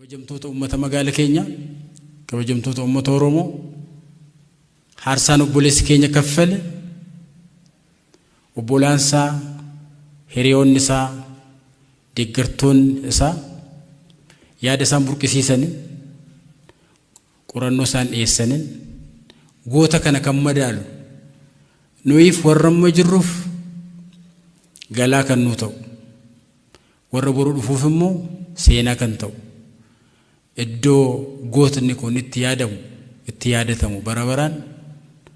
Kabajamtoota uummata magaala keenyaa, kabajamtoota uummata Oromoo, haarsaan obboleessi keenya kaffale, obbolaan isaa, hiriyoonni isaa, deeggartoonni isaa yaada isaan burqisiisaniin, qorannoo isaan dhiyeessaniin goota kana kan madaalu nuyiif warra amma jirruuf galaa kan nuu ta'u, warra boru dhufuuf immoo seenaa kan ta'u, iddoo gootni kun itti yaadamu, itti yaadatamu bara baraan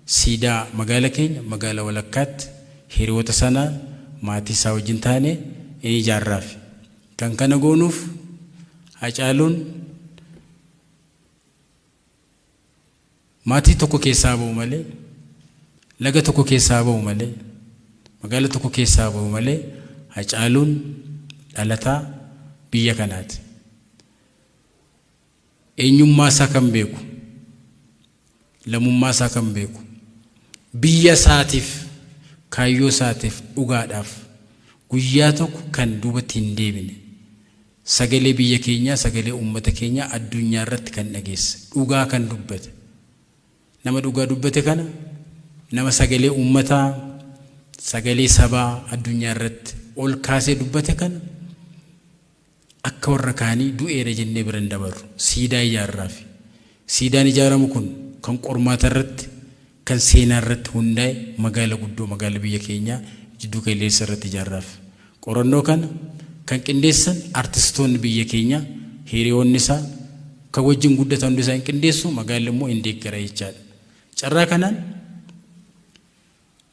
siidaa magaala keenya magaala walakkaatti hiriyoota sana maatii isaa wajjin taane in ijaarraafi. Kan kana goonuuf Hacaaluun maatii tokko keessaa ba'u malee, laga tokko keessaa ba'u malee, magaala tokko keessaa ba'u malee Hacaaluun dhalataa biyya kanaati. Eenyummaa isaa kan beeku, lammummaa isaa kan beeku, biyya isaatiif, kaayyoo isaatiif, dhugaadhaaf guyyaa tokko kan duubatti hin deebine, sagalee biyya keenyaa, sagalee uummata keenyaa addunyaa irratti kan dhageesse, dhugaa kan dubbate. Nama dhugaa dubbate kana, nama sagalee uummataa, sagalee sabaa addunyaa irratti ol kaasee dubbate kana akka warra kaanii du'eera jennee bira hin dabarru. Siidaa ijaarraafi. Siidaan ijaaramu kun kan qormaata irratti, kan seenaa irratti hundaa'e magaala guddoo magaala biyya keenyaa jiddu galeessa irratti ijaarraaf. Qorannoo kana kan qindeessan artistoonni biyya keenyaa, hiriyoonni isaa kan wajjin guddatan hundi isaa hin qindeessu, magaalli immoo hin deeggara jechaadha. Carraa kanaan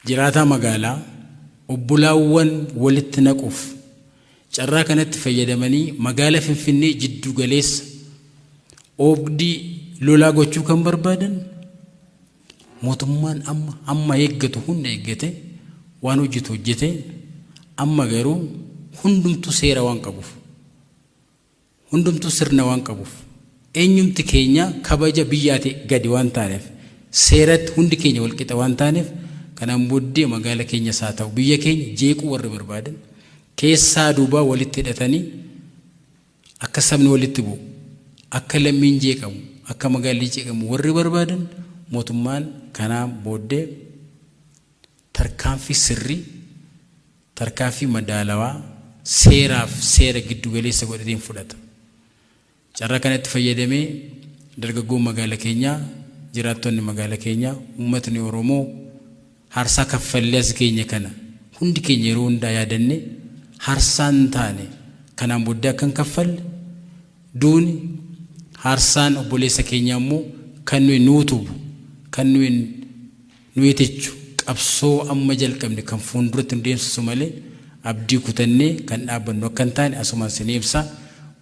jiraataa magaalaa obbolaawwan walitti naquuf carraa kanatti fayyadamanii magaala Finfinnee jiddu galeessa oobdii lolaa gochuu kan barbaadan, mootummaan amma hamma eeggatu hunda eeggate, waan hojjetu hojjete, amma garuu hundumtuu seera waan qabuuf, hundumtuu sirna waan qabuuf, eenyumti keenya kabaja biyyaati gadi waan taaneef, seeratti hundi keenya walqixa waan taaneef, kanaan booddee magaala keenyas haa ta'u biyya keenya jeequu warri barbaadan, keessaa duubaa walitti hidhatanii akka sabni walitti bu'u, akka lammiin jeeqamu, akka magaalli jeeqamu warri barbaadan, mootummaan kanaan booddee tarkaanfii sirrii, tarkaanfii madaalawaa, seeraaf seera giddu galeessa godhateen fudhata. Carraa kanatti fayyadamee dargaggoon magaala keenyaa, jiraattonni magaala keenyaa, uummatni Oromoo haarsaa kaffallee as geenye kana hundi keenya yeroo hundaa yaadanne, haarsaa hin taane kanaan booddee akka hin kaffalle, duuni haarsaan obboleessa keenyaa immoo kan nuyi nu utubu, kan nuyi nu itichu, qabsoo amma jalqabne kan fuulduratti nu deemsisu malee abdii kutannee kan dhaabbannu akka hin taane asumaan isinii ibsa.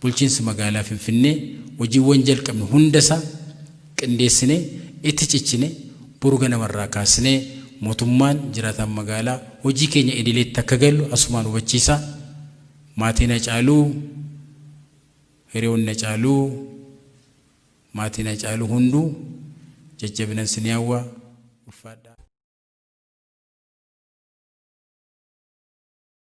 Bulchiinsi magaalaa Finfinnee hojiiwwan jalqabne hundasaa qindeessinee itti cichine boru ganamarraa kaasnee mootummaan jiraataan magaalaa hojii keenya idileetti akka gallu asumaan hubachiisa. Maatiin Hacaaluu, hiriyoonni Hacaaluu, maatiin Hacaaluu hunduu jajjabinan isinii hawwa. Ulfaadhaa.